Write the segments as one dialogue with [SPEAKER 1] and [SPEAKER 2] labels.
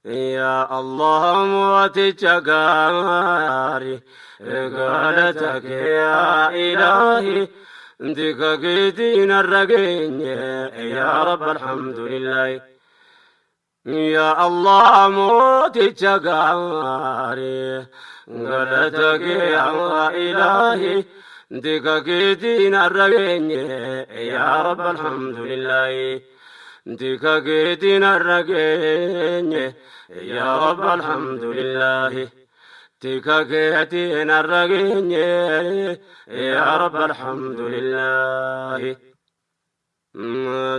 [SPEAKER 1] Yaa Allah mooticha gaarii galata kee yaa ilaahi tika keetiin har'a geenye yaa Rabbi alhamdulillahi. Yaa Allah mooticha gaarii galata kee yaa ilaahi tika keetiin har'a geenye yaa Rabbi alhamdulillahi. Tika keetiin har'a geenye yaa Rabbi alhamdulillahi. Tika keetiin har'a geenye yaa Rabbi alhamdulillahi.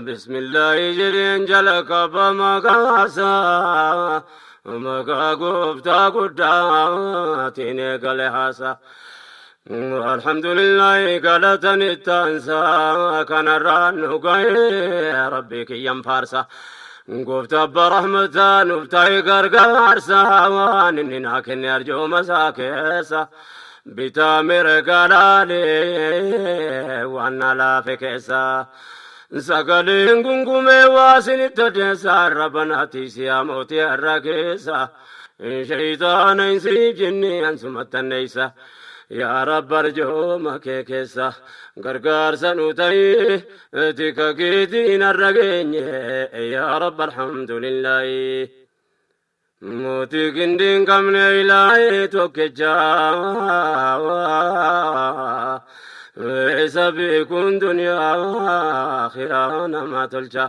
[SPEAKER 1] Bismillahi jedheen jalqaba maqaasaa maqaa gooftaa guddaatiin eegale haasaa. Alhamdulillahi galatan ittaansaa kanarraan nu ga'ee rabbi kiyyan faarsa. Gooftaa abbaa rahmataa nuuf ta'e gargaarsa waan inni naa kenne arjooma isaa keessa. Bitaa mirga laalee waan na laafe keessa. Sagaleen gungumee waa isinitti odeessa arrabanaati siyaa mootii har'a keessa. Shayxaana hin siif jinni ansumattanneessa. Yaa Rabbi arjooma kee keessa gargaarsa nu ta'i tika keetiin har'a geenye yaa Rabbi alhamdulillahi. Mootii gindii hin qabne ilaahee tokkicha isa beekuun duniyaa akhiraa nama tolcha.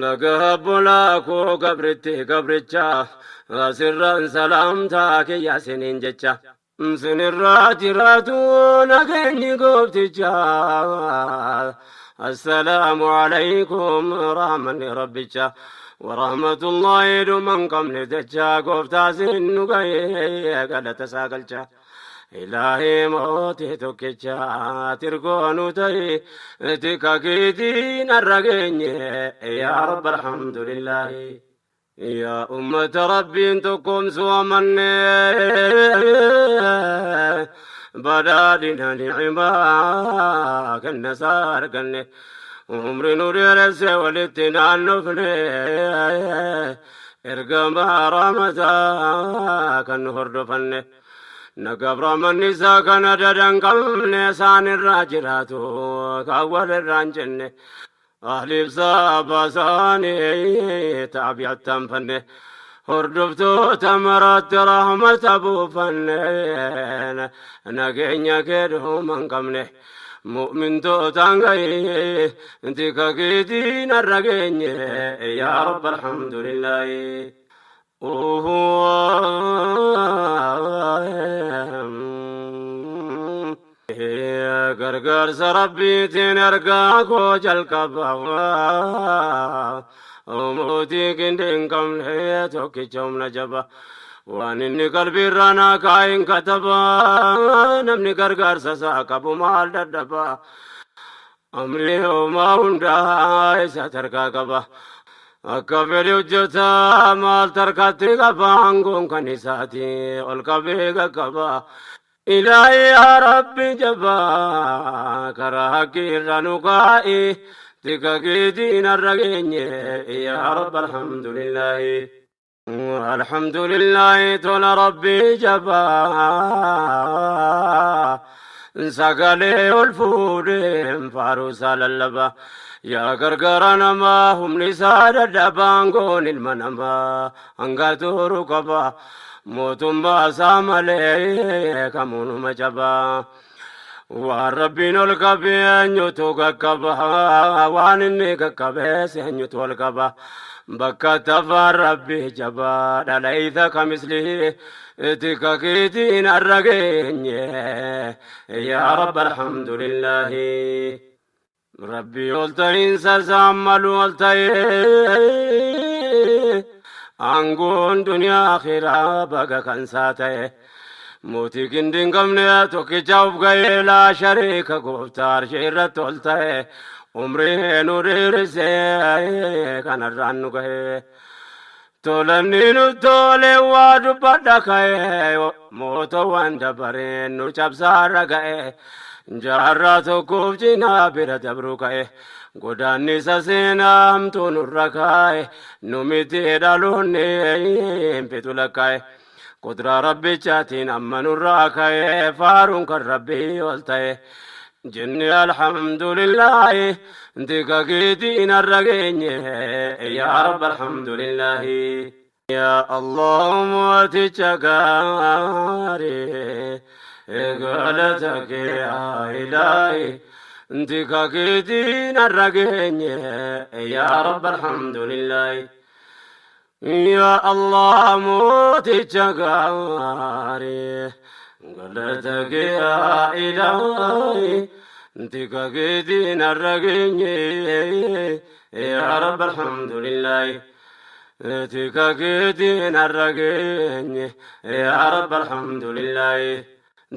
[SPEAKER 1] Dhagaa bolaa koo gabritti gabricha asirraan salaamtaa kiyya siniin jecha. Sinirraa jiraatu nageenyi goofticha. Assalaamu alaykum rahmanni rabbicha. Warahmatullahi dhuman qabne jecha gooftaa sin nu ga'ee galata isaa galcha. Ilaahii mootii tokkicha tirgoo nu ta'e tika keetiin har'a geenye yaa Rabbi alhamdulillahi. Yaa ummata rabbiin tokkoomsuu amanne badhaadhina ni'imaa kenna isaa arganne umri nu dheeresse walitti naannofne ergamaa rahmataa kan nu hordofanne nagaaf rahmanni isaa kana dadan qabne isaan irraa jiraatu kan walirraa hin jenne. Ahliif saaba isaanii taabi'attan fanne hordoftoota maraatti rahmata buufanne nageenya kee dhuma hin qabne mu'mintootaan gahee tika keetiin har'a geenye yaa rabba alhamdulillaahi. Gargaarsa rabbiitiin ergaa koo jalqaba. Mootii gindi hin qabne tokkicha humna jaba. Waan inni qalbiirraa naa kaa'in kataba. Namni gargaarsa isaa qabu maal dadhaba. Amrii homaa hundaa isa tarkaa qaba. Akka fedhe hojjeta maal tarkaatti qaba aangoon kan isaati ol qabee qaqqaba. Ilaahi yaa Rabbi jabaa karaa haqqii irra nu kaa'i tika keetiin har'a geenye yaa Rabbi alhamdulillaahi. Alhamdulillahi tola Rabbii jabaa sagalee ol fuudheen faaruu isaa lallaba. Yaa gargaara namaa humni isaa dadhabaan goon ilma namaa hanga turu qaba. Mootummaa isaa malee kamuunuma cabaa. Waan Rabbiin ol qabe eenyutu qaqqaba? Waan inni qaqqabees eenyutu ol qaba? Bakka tafaan Rabbi jabaadha laysa kamislihi tika keetiin har'a geenye yaa Rabbi alhamdulillahi. Rabbi ol ta'iinsa isaan malu ol ta'ee aangoon duniyaa akhiraa baga kan isaa ta'e mootii gindi hin qabne tokkicha of ga'ee laa shariika gooftaa arshii irratti ol ta'e umrii nu dheerisee kanarraan nu ga'e. Tolanni nu tole waa dubbadha ka'e mootowwan dabareen nu cabsaarra ga'e jaarraa tokkoof cinaa bira dabruu ka'e Godaannisa seenaa hamtuu nurra kaa'e, nu miti dhaloonni hin fixu lakkaa'e. Qudraa Rabbichaatiin amma nurraa ka'e, faaruun kan Rabbii ol ta'e. Jenne alhamdulillaahi, tika keetiin har'a geenye, yaa Rabbi alhamdulillaahi. Yaa Allah mooticha gaarii, galata kee yaa ilaahi, tika keetiin har'a geenye, yaa Rabbi alhamdulillaahi. Yaa Allah mooticha gaarii, galata kee yaa ilaahi, tika keetiin har'a geenye, yaa Rabbi alhamdulillaahi. Tika keetiin har'a geenye, yaa Rabbi alhamdulillaahi.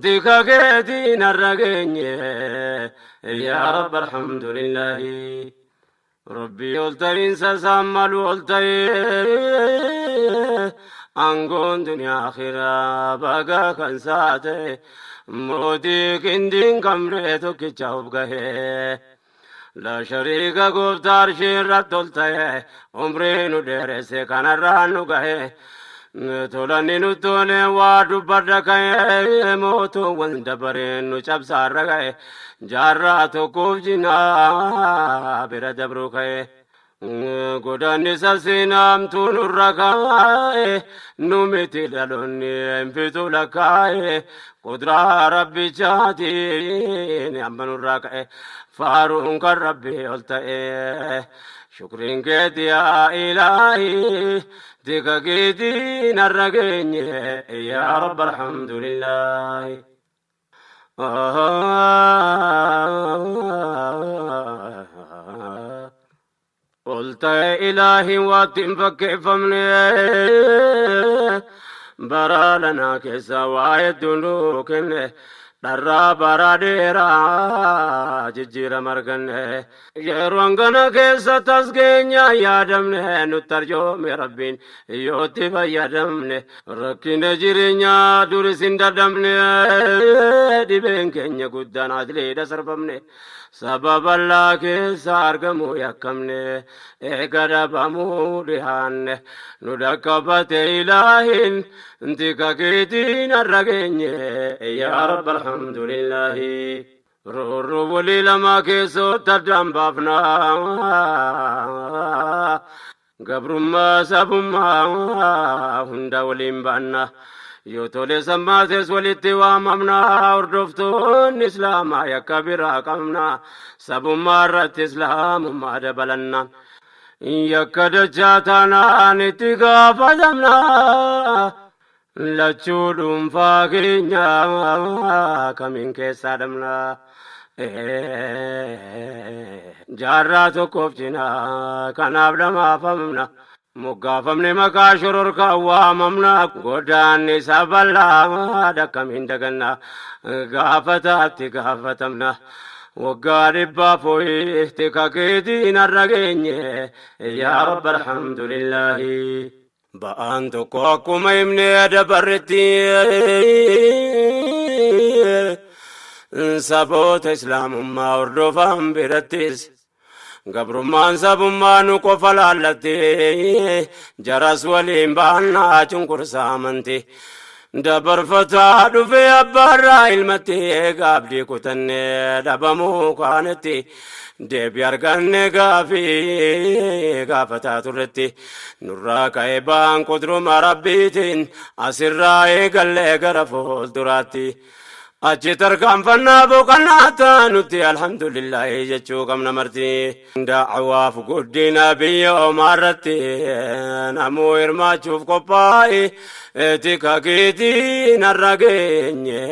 [SPEAKER 1] Tika keetiin har'a geenye, yaa Rabbi alhamdulillaahi. Rabbii ol ta'iinsa isaan malu ol ta'ee, aangoon duniyaa akhiraa baga kan isaa ta'e, mootii qindiin qabne tokkicha of gahee. La shariika gooftaa arshii irratti ol ta'e, umrii nu dheeresse kanarraan nu gahe. Tolanni nu tole waa dubbadha ka'e, mootuuwwan dabareen nu cabsaarra ga'e, jaarraa tokkoof jinaa bira dabru ka'e. Godaannisa seenaamtuu nurra kaa'e, nu miti dhaloonni hin fixu lakkaa'e, qudraa Rabbichaatiin amma nurraa ka'e, faaruun kan Rabbii ol ta'e. Shukriin keeti yaa ilaahi, tika keetiin har'a geenye, yaa Rabbi alhamdulillaahi. Ol ta'e ilaahi waatti hin fakkeeffamne, bara lanaa keessa waa hedduu nuu kenne, dharraa bara dheeraa jijjiirama arganne. Yeroo hangana keessa tasgeenya yaadamne, nutti arjoome Rabbiin yootti fayyadamne. Rakkina jireenyaa duris hin dadhabne, dhibeen keenya guddaan adliidha sarbamne. Saba bal'aa keessa argamuu yakkamne, eega dhabamuu dhihaanne. Nu dhaqqabate ilaahin, tika keetiin har'a geenye, yaa Rabbi alhamdulillaahi. Roorroo walii lamaa keessootti addaan baafna. Gabrummaa sabummaa hunda waliin baanna. Yoo tole sammaates walitti waamamna. Hordoftoonni Islaamaa yakka biraa qabna. Sabummaa irratti Islaamummaa dabalanna. Yakka dachaa taanaan itti gaafatamna. Lachuu dhuunfaa keenya kamiin keessaa dhabna. Jaarraa tokkoof cinaa kanaaf dhamaafamna. Moggaafamne maqaa shororkaa waamamna. Godaanni isa bal'aa akkamiin daganna. Gaafataatti gaafatamna. Waggaa dhibbaaf ho'i tika keetiin har'a geenye, yaa Rabbi alhamdulillaahi. Ba'aan tokko akkuma himnee dabarretti, saboota Islaamummaa hordofan birattis gabrummaan sabummaa nu qofa laallatti, jaras waliin baannaa cunqursaa amanti. Dabarfataa dhufee abbaarraa ilmatti, gaabdii kutannee dhabamuu kaanetti, deebii arganne gaafii gaafataa turretti. Nurraa ka'ee ba'aan qudruma Rabbiitiin asirraa eegallee gara fuulduraatti. Achi tarkaanfannaa boqonnaa taanutti alhamdulillaahi jechuu qabna marti. Da'waaf guddina biyya omaarratti namuu hirmaachuuf qophaa'e, tika keetiin har'a geenye,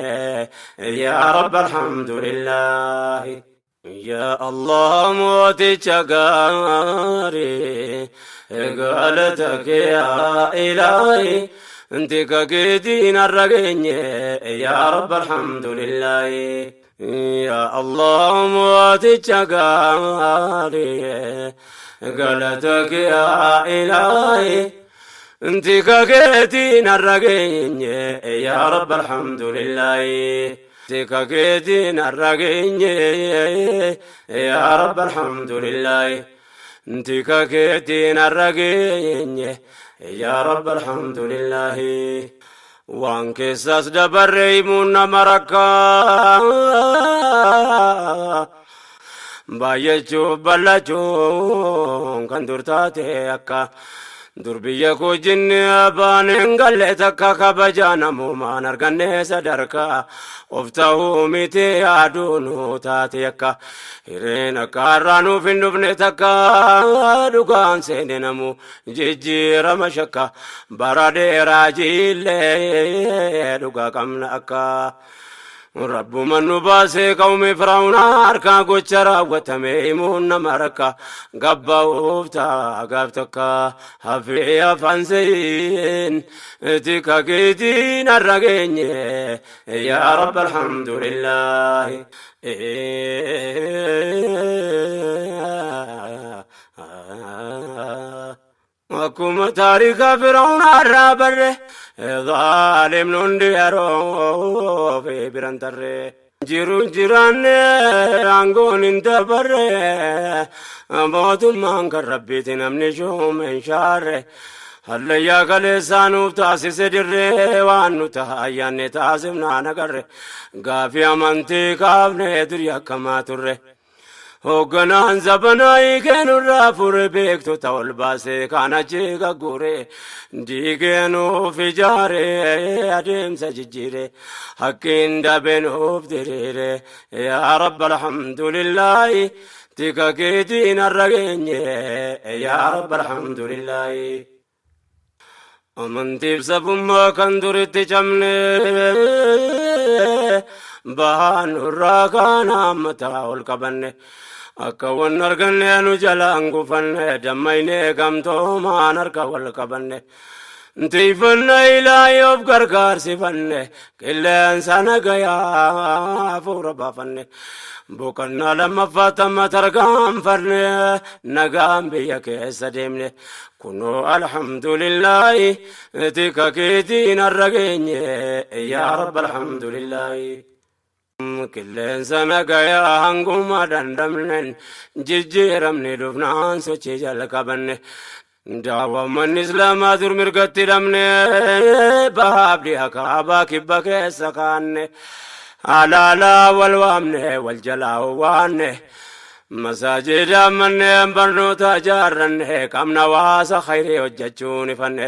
[SPEAKER 1] yaa Rabbi alhamdulillaahi. Yaa Allah mooticha gaarii, galata kee yaa ilaahi, tika keetiin har'a geenye, yaa Rabbi alhamdulillaahi. Yaa Allah mooticha gaarii, galata kee yaa ilaahi, tika keetiin har'a geenye, yaa Rabbi alhamdulillaahi. Tika keetiin har'a geenye, yaa Rabbi alhamdulillaahi. Tika keetiin har'a geenye, yaa Rabbi alhamdulillaahi. Waan keessaas dabarre himuun nama rakkaa. Baay'achuuf bal'achuun kan dur taate akka dur biyya koo jinni abbaan hin galle takka kabajaa namoomaan arganne sadarkaa of ta'uu miti yaaduu nu taate akka hireen akka har'aa nuuf hin dhufne takka dhugaan seene namu jijjiirama shakka bara dheeraa jiillee dhugaa qabna akka. Rabbuma nu baasee qawmi Firaa'uuna harkaa gocha raawwatame himuun nama rakka gabba'uuf ta'a gaaf takka hafee afaan seeyin tika keetiin har'a geenye, yaa Rabbi alhamdulillaahi. Akkuma taarika Firaa'uuna irraa barre, zaalimni hundi yeroo fi biran tarre. Jiru jiraanne aangoon hin dabarre, mootummaan kan Rabbiiti, namni shuume hin shaarre. Hallayyaa kaleessaa nuuf taasise dirree, waan nu ta'a ayyaanne taasifnaan agarre. Gaafii amantii kaafne durii akkamaa turre. Hoogganaan zabanaa hiikee fure, beektota ol baasee kan achi gaggure, diigee nuuf ijaare, adeemsa jijjiire, hakkiin dabe nuuf diriire, yaa Rabbi alhamdulillaahi, tika keetiin har'a geenye, yaa Rabbi alhamdulillaahi. Amantiif sabummaa kan duritti cabne bahaan nurraa kaan hammataa ol qabanne, akka wan arganne nu jalaan gufanne, dammaynee gamtoomaan harka wal qabanne. Tiifanna ilaahi of gargaarsifanne, qilleensa nagayaa hafuura baafanne, boqonnaa lammaffaa tamma tarkaanfanne, nagaan biyya keessa deemne, kunoo alhamdulillaahi, tika keetiin har'a geenye, yaa Rabbi alhamdulillaahi. Qilleensa nagayaa hanguma dandamnen, jijjiiramni dhufnaan sochii jalqabanne. Daawwammanni Islaamaa dur mirgatti dhabne, bahaaf dhiha kaabaa kibba keessa kaanne, alaalaa wal waamne, wal jalaa waanne, masaajida manneen barnoota ijaarranne, qabna waasa khayrii hojjechuun ifanne.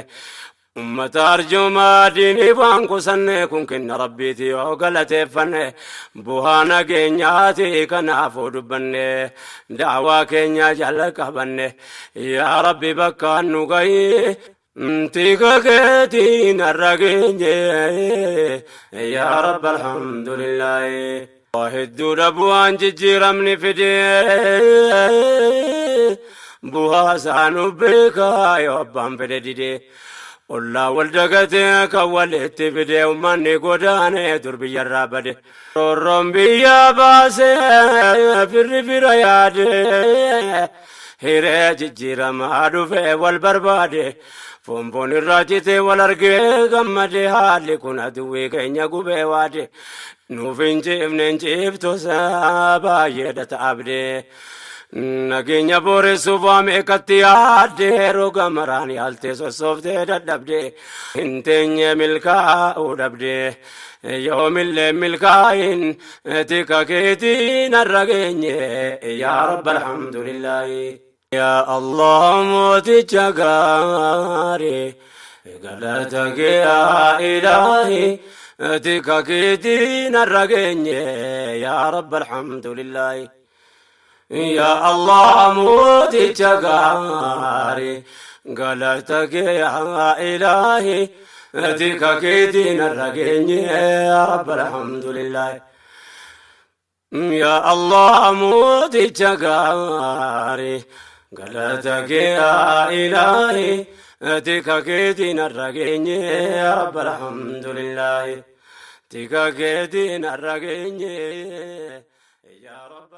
[SPEAKER 1] Ummata arjoomaa diinii waan kusanne, kun kenna Rabbiiti yoo galateeffanne, bu'aa nageenyaati kanaafuu dubbanne, daawaa keenya jala qabanne, yaa Rabbi bakka nu gahi, tika keetiin har'a geenye, yaa Rabbi alhamdulillaahi. Hedduudha bu'aan jijjiiramni fide, bu'aa isaanuu beekaa yoo abbaan fedhe dide. Ollaa wal dagatee kan walitti fide, uummanni godaanee dur biyyarraa bade. Roorroon biyya baasee firri fira yaade, hiree jijjiiramaa dhufe wal barbaade. Foonfoon irraa citee wal argee gammade, haalli kun aduwwii keenya gubee waade. Nuuf hin ciifne, hin ciiftu baay'eedha ta'abdee. Nageenya booressuuf waa meeqatti yaadde, roga maraan yaaltee sossooftee dadhabde, hin teenye milkaa'uu dhabde. Yoomillee milkaa'in, tika keetiin har'a geenye, yaa Rabbi alhamdulillaahi. Yaa Allah mooticha gaarii, galata kee yaa Ilaahi, tika keetiin har'a geenye, yaa Rabbi alhamdulillaahi. Yaa Allah mooticha gaarii, galata kee yaa Ilaahi, tika keetiin har'a geenye, yaa Rabbi alhamdulillaahi. Yaa Allah mooticha gaarii, galata kee yaa Ilaahi, tika keetiin har'a geenye, yaa Rabbi alhamdulillaahi. Tika keetiin har'a geenye, yaa Rabbi.